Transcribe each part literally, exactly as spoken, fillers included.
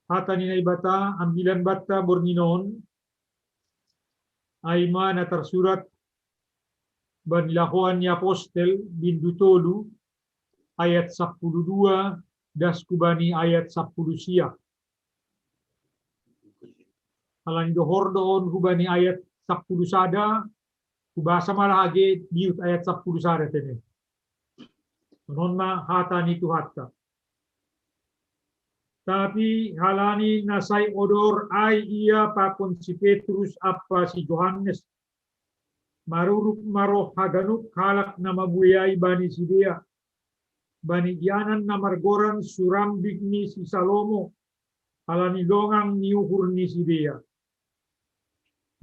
Hata ni Naibata ambilan banta borngin on, ai ma na tarsurat bani Lahoan ni Apostel, bindu tolu, ayat sampulu dua, das hu bani ayat sampulu sia. Halani dohor do on hu bani ayat sampulu sada, hu basa ma laho age diut ayat sampulu sada tene. Songon on ma hata ni Tuhanta. Tapi halani na sai odor ai ia pakon si Petrus ampa si Johannes, maruruk ma roh haganup halak na mabuei ai bani sidea, bani ianan na margoran Surambik ni si Salomo, halani longang ni uhur ni sidea.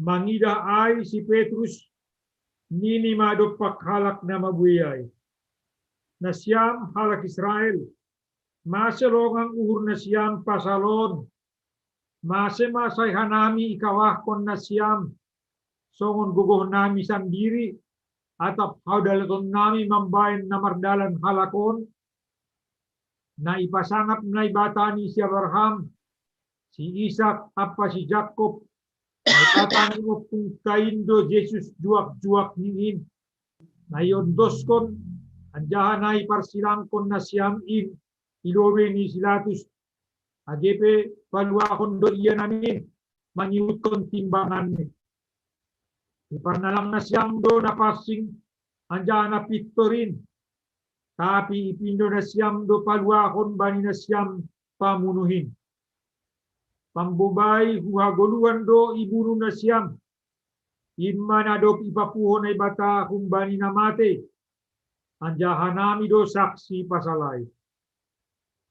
Mangidah ai si Petrus, nini ma dompak halak na mabuei ai: Nasiam halak Israel, mase longang uhur nasiam pasal on? Mase ma sai hanami ikawahkon nasiam songon gogohnami sandiri, atap haudalatonnami mambahen na mardalan halak on? Na ipasangap Naibata ni si Abraham, si Isak ampa si Jakob, Naibata ni ompungta in do Jesus juak-juak ni in, na iondoskon anjaha na iparsilangkon nasiam in i lobei ni si Latus, age pe paluahon do ia namin mangihuthon timbanganni. Iparnalang nasiam do na pansing anjaha na pintor in, tapi ipindo nasiam do paluahon bani nasiam pamunuh in. Pambobai hu hagoluhan do ibunu nasiam, in ma na dob ipapuho Naibata humbani na mate, anjaha hanami do saksi pasal ai.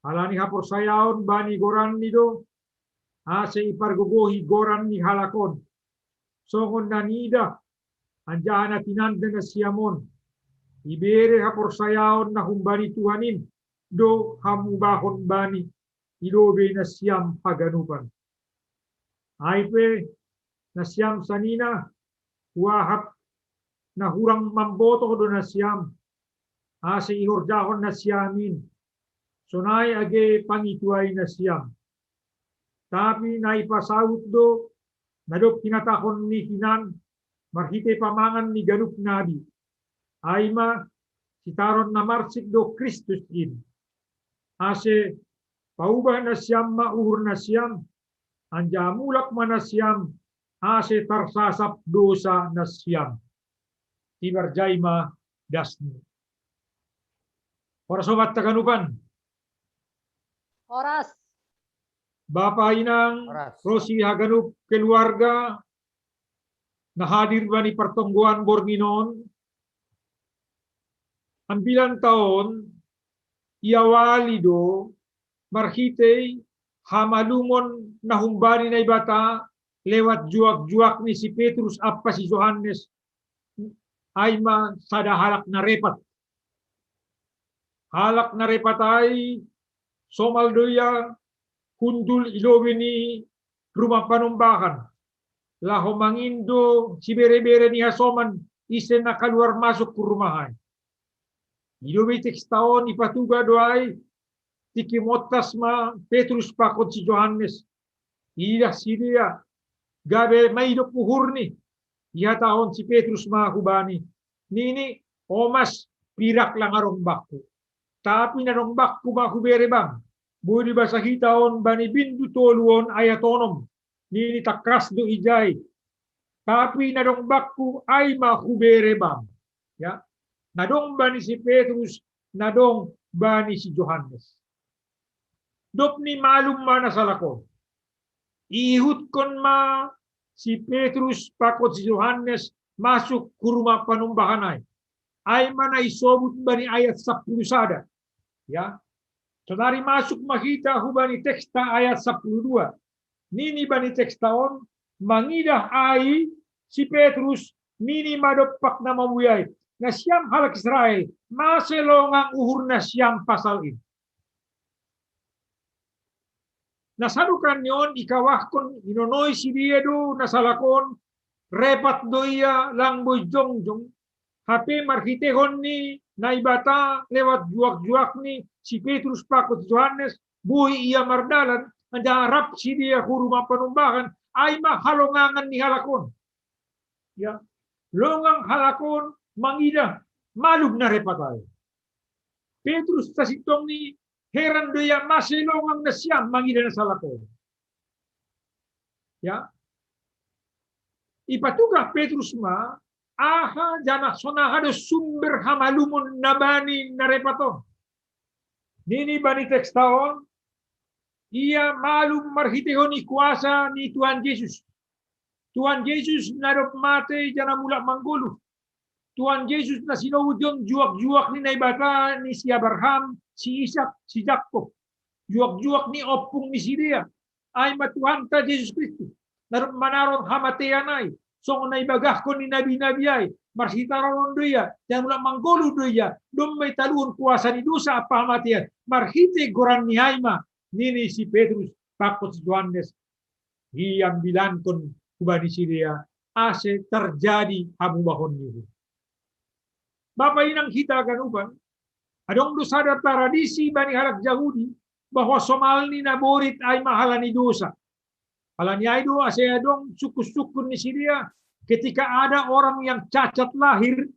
Halani haporsayaon bani goranni do, ase ipargogohi goran ni halak on, songon na niidah anjaha na tinanda nasiam on. Ibere haporsayaon na humbani Tuhan in do hamubahon bani i lobei nasiam haganupan. Ai pe, nasiam sanina, huahap na hurang mambotoh do nasiam, ase ihorjahon nasiam in, sonai age pangituai nasiam. Tapi na ipasaut do na dob hinatahon ni hinan marhitei pamangan ni ganup nabi, ai ma sitaron na marsik do Kristus in. Ase paubah nasiam ma uhur nasiam, anjaha mulak ma nasiam, ase tarsasap dosa nasiam. Ibarjai ma dasni. Horas sobat haganupan. Horas. Bapa, inang, horas, ro si haganup keluarga na hadir bani partonggoan borngin on. Ambilanta on iawali do marhitei hamalumon na humbani Naibata lewat juak-juak ni si Petrus ampa si Johannes, ai ma sada halak na repat. Halak na repat ai somal do ia hundul i lobei ni rumah panumbahan, laho mangindo sibere-bere ni hasoman ise na kaluar masuk hu rumah ai. I lobei teksta on ipatuga do ai, tingki montas ma Petrus pakon si Johannes. Idah sidea, gabe maidop uhurni, ihatahon si Petrus ma hubani, nini: Omas, pirak lang adong bangku. Tapi na dong bangku ma hubere bang. Boi dibasa hita on bani bindu tolu on ayat onom. Nini tangkas do ijai: Tapi na dong bangku ai ma hubere bang. Ya. Na dong bani si Petrus, na dong bani si Johannes. Dob ni malum ma na salak on, iihuthon ma si Petrus pakon si Johannes masuk hu rumah panumbahan ai. Ai ma na isobut bani ayat sampulu sada. Ya. Sonari masuk ma hita hubani teksta ayat sampulu dua. Nini bani teksta on: Mangidah ai si Petrus, nini ma dompak na mabuei ai: Nasiam halak Israel, mase longang uhur nasiam pasal in? Na sadokan ni on ikawahkon, inonoi sidea do na salak on, repat do ia, lang boi jongjong. Hape marhitehon ni Naibata lewat juak-juak ni si Petrus pakon si Johannes, boi ia mardalan, anjaha rap sidea hu ruma panombahan, ai ma halongangan ni halak on. Ya, longang halak on mangidah malum na repat ai. Petrus sasintongni heran do ia mase longang nasiam mangidah na salak on. Ya. Ipatugah Petrus ma, aha janah sonaha do sumber hamalumon na bani na repat on. Nini bani teksta on, ia malum marhitehon ni kuasa ni Tuhan Jesus. Tuhan Jesus na dob mate janah mulak manggoluh. Tuhan Jesus na sinobut juak-juak ni Naibata ni si Abraham, si Isak, si Jakob. Juak-juak ni ompung ni sidea. Ai ma Tuhanta Jesus Kristus. Na dob manaron hamatean ai. Songon na ibagahkon ni nabi-nabi ai. Marsitaronon do ia, janah mulak manggoluh do ia. Domma italuhon kuasa ni dosa ampa hamatean. Marhite goran ni ai ma, nini si Petrus pakon si Johannes, iambilankon hubani sidea, ase terjadi hamubahon ni uhur. Bapa inang hita ganupan, adong do sada tradisi bani halak Jahudi, bahwa somalni na borit ai ma halani dosa. Halani ai do ase adong sungkun-sungkun ni sidea, ketika ada orang yang cacat lahir,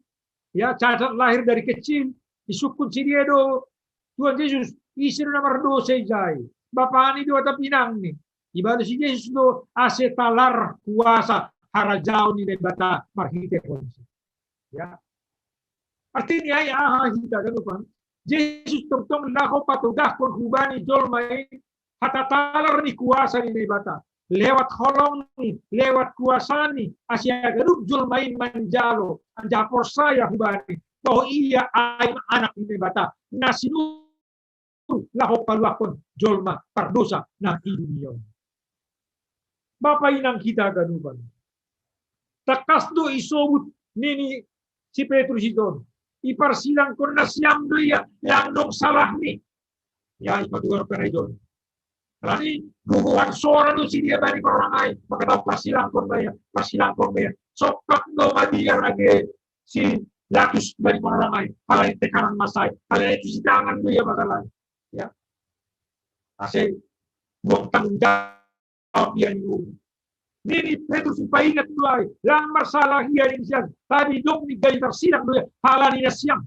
ya, cacat lahir dari kecil, disungkun sidea do Tuhan Jesus, ise do na mardosa ijai, bapani do atap inangni? Ibalosi Jesus do, ase talar kuasa harajaon ni Naibata marhitehon si. Ya. Artini ai aha hita ganupan? Jesus tongtong laho patogahkon hubani jolma i hata talar ni kuasa ni Naibata. Lewat holongni, lewat kuasani, ase ganup jolma i manjalo, anjaha porsaya hubani, bahwa ia ai anak ni Naibata. Na sinu laho paluahkon jolma pardosa na i dunia on. Bapa inang hita ganupan. Tangkas do isobut nini si Petrus i jon. Iparsilangkon nasiam do ia, lang dong salahni. Ya, ipatugar pera i jon. Alani, gogoan sora do sidea bani parorang ai, maka tau parsilangkon ma ia, parsilangkon ma ia. Sompat do mabiar age si Pilatus bani parorang ai, halani tekanan masa i, halani tusi tangan do ia masalah. Ya. Ase buang tanggung jawab ia ni uhur. Nini Petrus ipaingat do ai, lang marsalah ia nini sian, tapi dong ni gari tarsilang do ia, halani nasiam.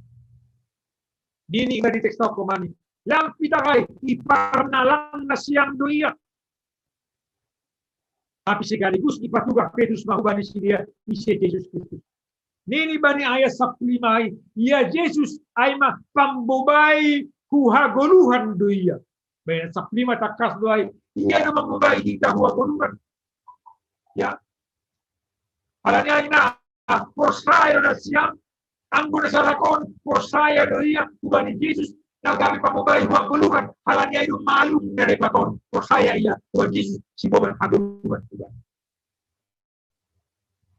Nini gari teks tau komani. Lang pitah ai, iparnalang nasiam do ia. Tapi sekaligus ipatugah Petrus ma hubani sidea, ise Jesus Kristus. Nini bani ayat sapuluh lima ai, ia Jesus ai ma pambobai hu hagoluhan do ia. Bani ayat sapuluh lima tangkas do ai, ia do mambobai hita hu hagoluhan. Ya. Halani ai na, porsaya do nasiam, anggo na salak on, porsaya do ia, hubani Jesus, na gabe pambobai hu hagoluhan, halani ai do malum na repat on, porsaya ia, hubani Jesus, siboban hagoluhan.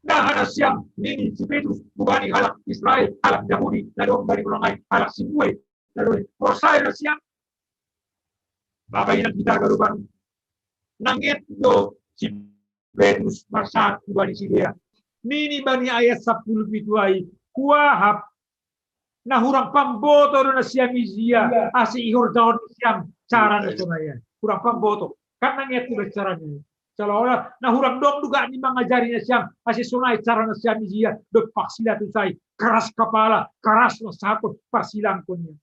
Nah, nasiam, nini si Petrus, hubani halak Israel, halak Jahudi, na dong bani parorang ai, halak sibue, na dong, porsaya nasiam. Bapa inang hita ganupan. Nanget do si Petrus marsahat hubani sidea. Nini bani ayat sapuluh pitu ai, kuahap na hurang pamboto do nasiam ijia, ase ihorjahon nasiam cara na sonai. Hurang pamboto. Kan nanget do carana. Seolah-olah na hurang dong do gak ni mangajari nasiam, ase sonai cara nasiam ijia, dob parsilatus ai, keras kepala, keras na sahat parsilangkon ia.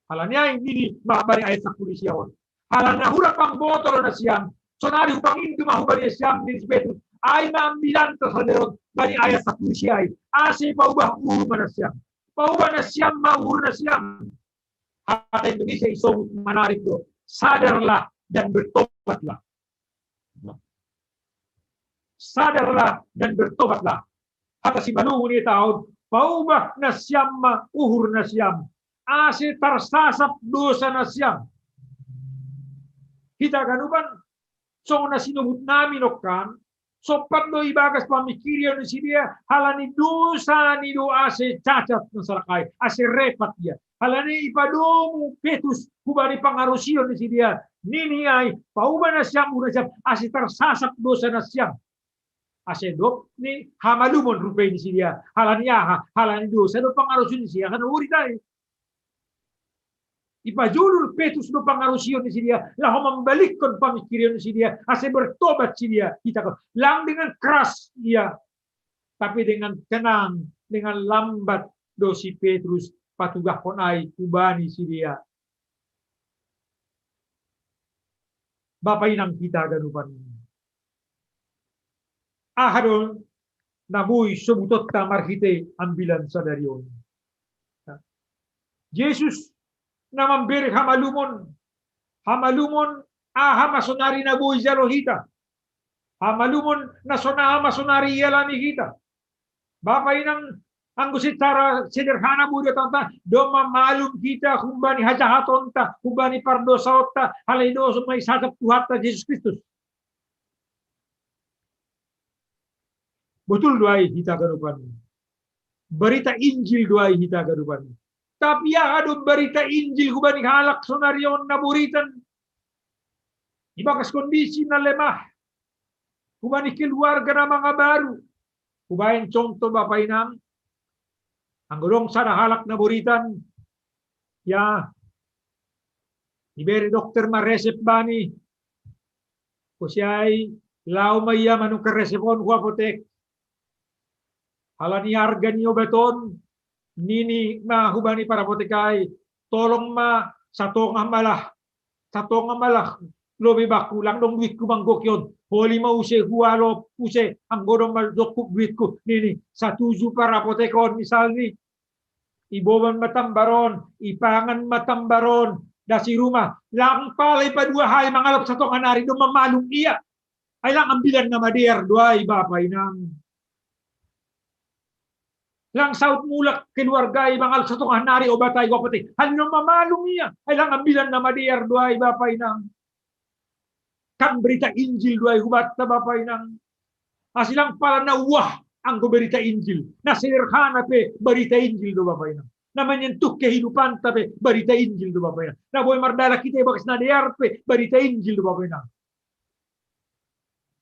Halani ai nini ma bani ayat sapuluh sia on. Halani na hurang pamboto do nasiam, sonari hupangindo ma hubani nasiam nini si Petrus, ai ma ambilanta sadari on bani ayat sapuluh sia ai. Ase paubah uhur ma nasiam. Paubah nasiam ma uhur nasiam. Hata Indonesia isobut manarik do. Sadarlah dan bertobatlah. Sadarlah dan bertobatlah. Hata Simalungun i taon, paubah nasiam ma uhur nasiam, ase tarsasap dosa nasiam. Hita ganupan, songon na sinobut nami nongkan, sompat do ibagas pamikirion ni sidea, halani dosa ni do ase cacat na salak ai, ase repat ia. Halani ipadomu Petrus hubani pangarusion ni sidea, nini ai, paubah nasiam uhur nasiam, ase tarsasap dosa nasiam. Ase dok ni hamalumon rupe ni si dia. Halani aha, halani dosa do pangarusion ni si dia, kan uri tai. Ipajulur Petrus do pangarusion ni si dia, laho mambalikkon pamikirion ni si dia, ase bertobat si dia, hita kan. Lang dengan keras ia, tapi dengan tenang, dengan lambat do si Petrus patugahkon ai hubani si dia. Bapa inang hita ganupan. Aha do na boi sobutonta marhite ambilan sadari on? Jesus na mambere hamalumon, hamalumon aha ma sonari na boi jalo hita? Hamalumon na sonaha ma sonari ialami hita? Bapa inang, anggo secara sederhana boi do tanta, domma malum hita humbani hajahatonta, humbani pardosaonta, halai dosa ma isasap Tuhanta Jesus Kristus. Botul do ai hita ganupan. Barita Injil do ai hita ganupan. Tapi aha do barita Injil hubani halak sonari on na boritan? Ibagas kondisi na lemah, hubani keluarga na mangabaru. Hubaen contoh bapa inang, anggo dong sada halak na boritan, ya, ibere dokter ma resep bani, husiai laho ma ia manukar resep on hu apotek. Halani arga ni obat on, nini ma hubani parapotek ai, tolong ma satongah malah, satongah malah lobi bakku, lang dong duitku manggoki on. Holi ma use hualop use, anggo dong ma jokkup duitku, nini. Satuju parapotek on misalni. Iboban ma tambar on, ipangan ma tambar on, das i rumah. Lang pala ipaduahai mangalop satongah nari, domma malum ia. Ai lang ambilan na madear do ai bapa inang. Lang saut mulak keluarga i mangalop satongah nari obat ai hu apotek, halani domma malum ia. Ai lang ambilan na madear do ai bapa inang. Kan berita Injil do ai hubanta bapa inang. Asi lang pala na uah anggo berita Injil. Na sederhana pe berita Injil do bapa inang. Na menyentuh kehidupanta pe berita Injil do bapa inang. Na boi mardalan hita ibagas na dear pe berita Injil do bapa inang.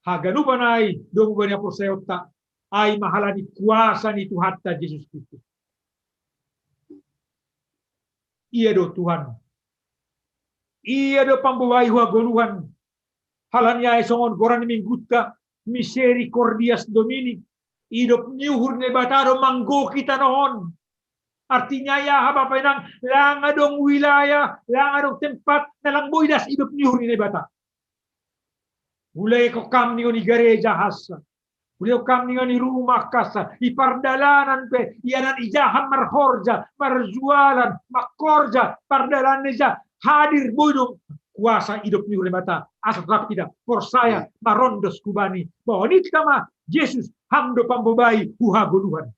Haganupan ai domu bani haporseaonta, ai ma halani kuasa ni Tuhanta Jesus Kristus. Ia do Tuhan. Ia do pambobai hu hagoluhan. Halani ai songon goran ni minggunta, Misericordias Domini. Idop ni uhur ni Debata do manggohi tano on. Artinya ia aha bapa inang, lang adong wilayah, lang adong tempat na lang boi das idop ni uhur ni Debata. Ulaehon kam ningon i gareja hansa. Ulaehon kam ningon i rumah hansa, i pardalanan pe, ianan i jaha marhorja, marjualan, mangkorja, pardalanan i jaha, hadir boi do kuasa idop ni uhur ni Debata, asa tetap hita porsaya, marondos hubani. Boanonta ma, Jesus, ham do pambobai hu hagoluhan.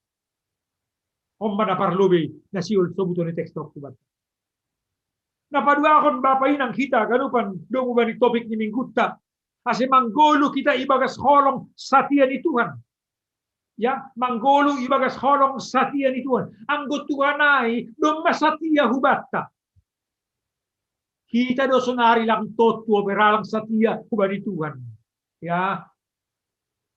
On ma na parlobei na sihol sobuton ni teks on hubanta. Na paduahon bapa inang hita ganupan domu bani topik ni minggunta, ase manggoluh hita ibagas holong satia ni Tuhan. Ya, manggoluh ibagas holong satia ni Tuhan. Anggo Tuhan ai domma satia hubanta. Hita do sonari lang tontu ope ra lang satia hubani Tuhan. Ya.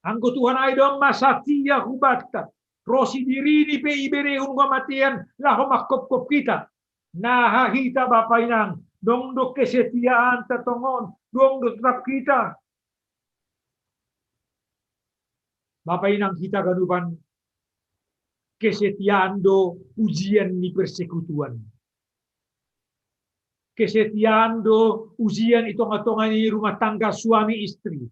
Anggo Tuhan ai domma satia hubanta. Ro si dirini pe iberehon hu hamatean laho manghophop hita. Naha hita bapa inang, dong do kesetiaanta tongon, dong do tetap hita. Bapa inang hita ganupan, kesetiaan do ujian ni persekutuan. Kesetiaan do ujian i tonga-tonga ni rumah tangga suami istri.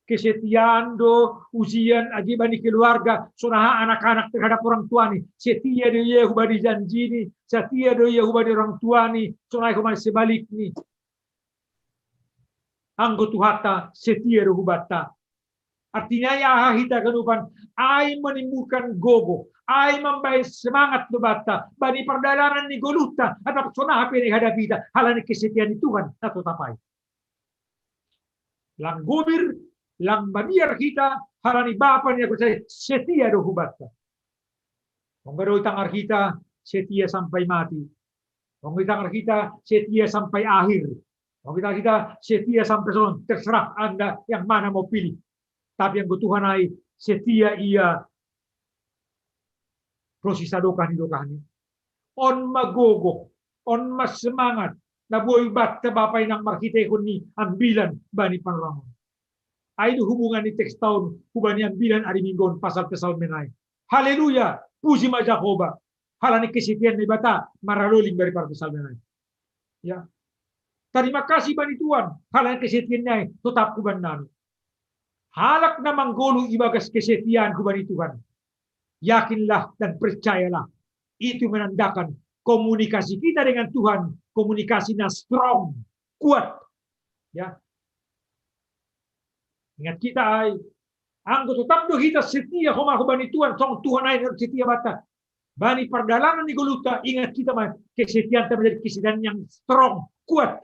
Kesetiaan do ujian agi bani keluarga, sonaha anak-anak terhadap orang tuani. Setia do ia hubani janjini, setia do ia hubani orang tuani, sonaha homa sebalikni. Anggo Tuhanta setia do hubanta. Artinya ia aha hita ganupan, ai menimbulkan gogo, ai mambahen semangat do banta, bani pardalanan ni goluhta, atap sonaha pe na ihadapi hita, halani kesetiaan ni Tuhan na totap ai. Lang gobir, lang mabiar hita, halani Bapa ni na hupercaya setia do hubanta. Ongga do itangar hita setia sampai mati. Ongga itangar hita setia sampai akhir. Ongga itangar hita setia sampai songon, terserah Anda yang mana mau pilih. Tapi anggo Tuhan ai setia ia ro sisadokah ni dokahni. On ma gogoh, on ma semangat, na boi banta bapa inang marhitehon ni ambilan bani panorang on. Ai do hubungan ni teks ta on hubani ambilan ari Minggu on pasal Psalmen ai. Haleluya, puji ma Jahowa, halani kesetiaan Naibata maraloling bani parpsalmen ai. Ya. Tarima kasih bani Tuhan, halani kesetiaanNi ai totap hubannami. Halak na manggoluh ibagas kesetiaan hubani Tuhan, yakinlah dan percayalah, itu menandakan komunikasi kita dengan Tuhan, komunikasi na strong, kuat. Ya. Ingat hita ai, anggo totap do hita setia homa hubani Tuhan, songon Tuhan ai na setia banta. Bani pardalanan ni goluhta, ingat hita ma, kesetiaanta menjadi kesetiaan yang strong, kuat.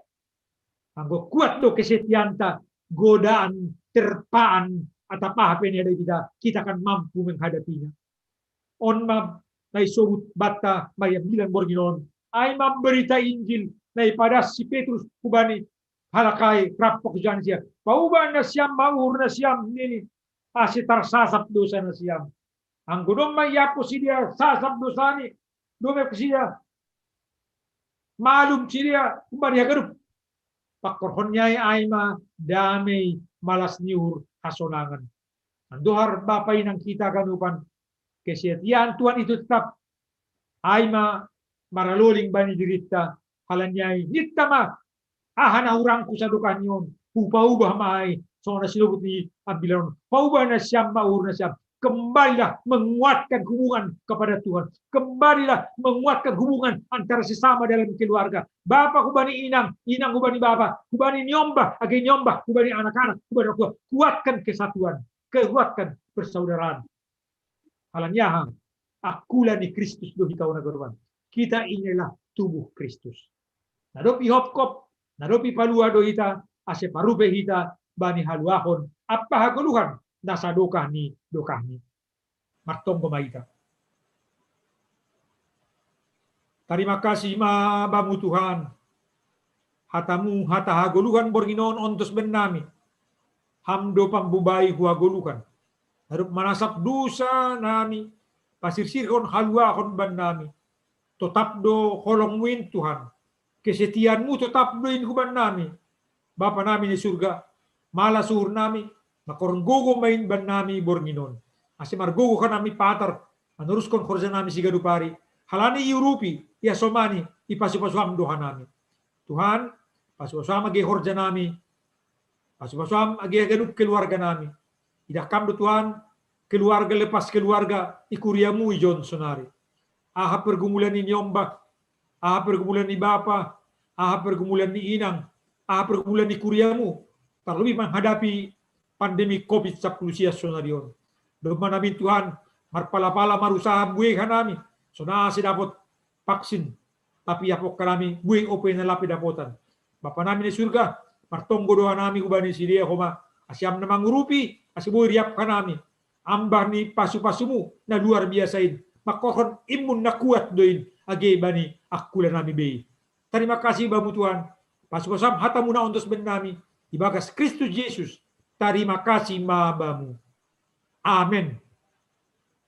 Anggo kuat do kesetiaanta, godaan, terpaan, atap aha pe na dihadapi hita, kita akan mampu menghadapinya. On ma na isobut banta bani ambilan borngin on. Ai ma berita Injil na ipadas si Petrus hubani halak ai rap pokjana sian. Pauba nasiam ma uhur nasiam nini, ase tarsasap dosa nasiam. Anggo domma iapus sidea sasap dosani, domma iapus sidea malum sidea umbani haganup. Pangkorhon ni ai ai ma damei, malas ni uhur, hasonangan. Andohar bapa inang hita haganupan, kesetiaan Tuhan itu tetap ai ma maraloling bani dirinta, halani ai ninta ma, aha na hurang husadokahni on, hupauba ma ai, songon na sinobut ni ambilan on, pauba nasiam ma uhur nasiam. Kembalilah menguatkan hubungan kepada Tuhan. Kembalilah menguatkan hubungan antara sesama dalam keluarga. Bapa hubani inang, inang hubani bapa, hubani niombah, age niombah, hubani anak-anak, hubani orang tua. Kuatkan kesatuan, kuatkan persaudaraan. Halani aha? Angkula ni Kristus do hita on, haganupan. Kita inilah tubuh Kristus. Na dob ihopkop, na dob ipalua do hita, ase parupe hita bani haluahon ampa hagoluhan na sadokah ni dokahni. Martonggo ma hita. Tarima kasih ma Bamu Tuhan. Hatamu hata hagoluhan borngin on ontos bennami. Ham do pambubai huhagoluhan. Na dob manasap dosanami, pasirsirhon haluahon bannami. Totap do holongmu in Tuhan. Kesetiaanmu totap do in hubannami. Bapa nami na surga, malas uhurnami, mangkorhon gogo ma in bannami borngin on. Ase margogo hanami patar, manorushon horjanami siganup ari, halani iurupi, iasomani, ipasupasu Ham do hanami. Tuhan, pasupasu Ham age horjanami, pasupasu Ham age haganup keluarganami. Idah Ham do Tuhan, keluarga lepas keluarga, i kuriamu ijon sonari. Aha pergumulan ni niombah, aha pergumulan ni bapa, aha pergumulan ni inang, aha pergumulan ni kuriamu, tarlebih menghadapi pandemi covid sampulu sia sonari on. Domma nami Tuhan, marpalapala marusaha buei hanami, songon ase dapot vaksin, tapi apok hanami buei ope na lape dapotan. Bapa nami na surga, martonggo do hanami hubani sidea homa, ase Ham na mangurupi, ase boi riap hanami. Ambah ni pasupasumu na luar biasa in, mangkorhon inmu na kuat do in, age bani angkulanami be i. Tarima kasih Bamu Tuhan, pasupasu Ham hatamu na ontos bennami, ibagas Kristus Jesus, tarima kasih ma Bamu. Amen.